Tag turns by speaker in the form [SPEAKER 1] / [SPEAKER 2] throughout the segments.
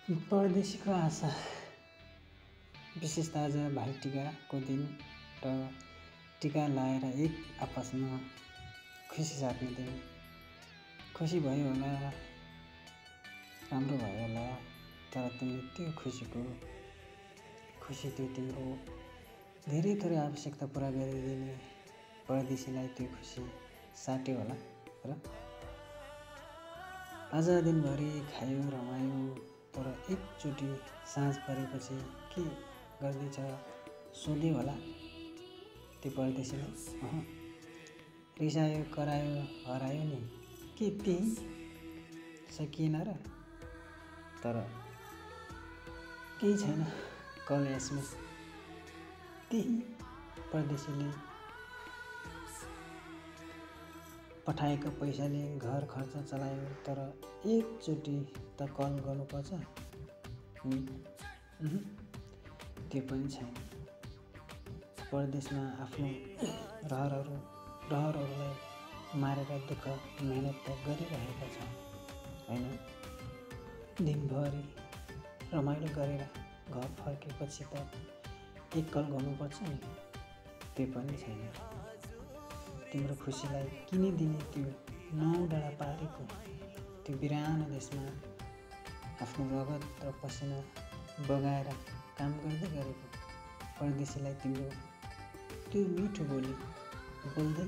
[SPEAKER 1] परदेशीको आशा विशेषतः आज भाइटिकाको दिन र टिका लाएर एक आपसमा खुसी साट्ने दिन। खुसी भयो होला, राम्रो भयो होला, तर तिमीले त्यो खुसी त्यो तिम्रो धेरै थोरै आवश्यकता पुरा गरिदिने परदेशीलाई त्यो खुसी साट्यो होला र आज दिनभरि खायो रमायो, तर एकचोटि साँझ परेपछि के गर्दैछ सोध्यो होला त्यो परदेशीलाई। रिसायो करायो हरायो नि, के त्यही सकिएन र? तर केही छैन, कल एसएमएस त्यही परदेशीले पठाएका पैसाले घर खर्च चलायो, तर एकचोटि त कल गर्नुपर्छ नि। त्यो पनि छैन। परदेशमा आफ्नो रहरहरूलाई मारेर दुःख मेहनत त गरिरहेका छौँ होइन। दिनभरि रमाइलो गरेर घर फर्केपछि त एक कल गर्नुपर्छ नि। त्यो पनि छैन। तिम्रो खुसीलाई किनिदिने त्यो 9 डाँडा पारेको त्यो बिरानो देशमा आफ्नो रगत र पसिना बगाएर काम गर्दै गरेको परदेशीलाई तिम्रो त्यो मिठो बोली बोल्दै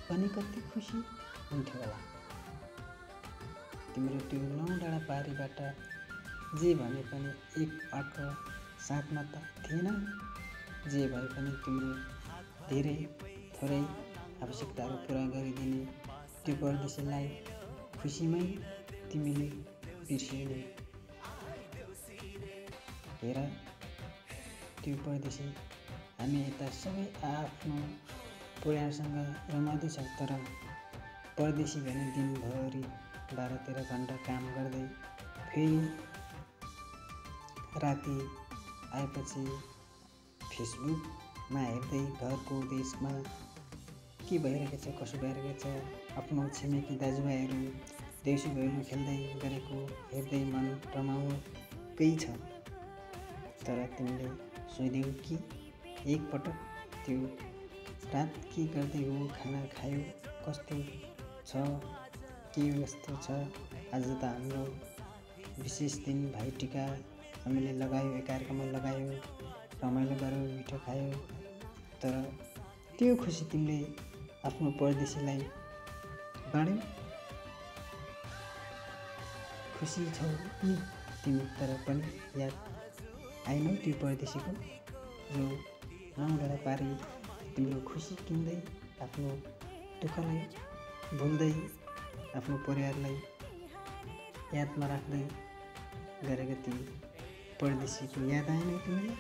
[SPEAKER 1] पनि कति खुसी हुन्थ्यो होला। तिम्रो त्यो 9 डाँडा पारीबाट जे भने पनि एक पाटो साट्न त थिएन। जे भए पनि तिम्रो धेरै थोरै आवश्यकताहरू पुरा गरिदिने त्यो परदेशीलाई खुसीमै तिमीले बिर्सियौ नि। हेर त्यो परदेशी, हामी यता सबै आफ्नो परिवारसँग रमाउँदैछौँ, तर परदेशी भने दिनभरि 12-13 घन्टा काम गर्दै फेरि राति आएपछि फेसबुकमा हेर्दै घरको देशमा के भइरहेको छ कसो भइरहेको छ आफ्नो छिमेकी दाजुभाइहरू देउसी भैलो खेल्दै गरेको हेर्दै मन रमाउकै छ। तर तिमीले सोध्यौ कि एकपटक त्यो रात के गर्दै हो, खाना खायो, कस्तो छ, के व्यवस्था छ? आज त हाम्रो विशेष दिन भाइटिका हामीले लगायो, एकाअर्कामा लगायो, रमाइलो गर्यो, मिठो खायो, तर त्यो खुसी तिमीले आफ्नो परदेशीलाई बाँड्यौ। खुसी छौ नि तिमी, तर पनि याद आएनौ त्यो परदेशीको जो 9 डाँडा पारी तिम्रो खुसी किन्दै आफ्नो दुःखलाई भुल्दै आफ्नो परिवारलाई यादमा राख्दै गरेको ती परदेशीको याद आएन तिमीलाई?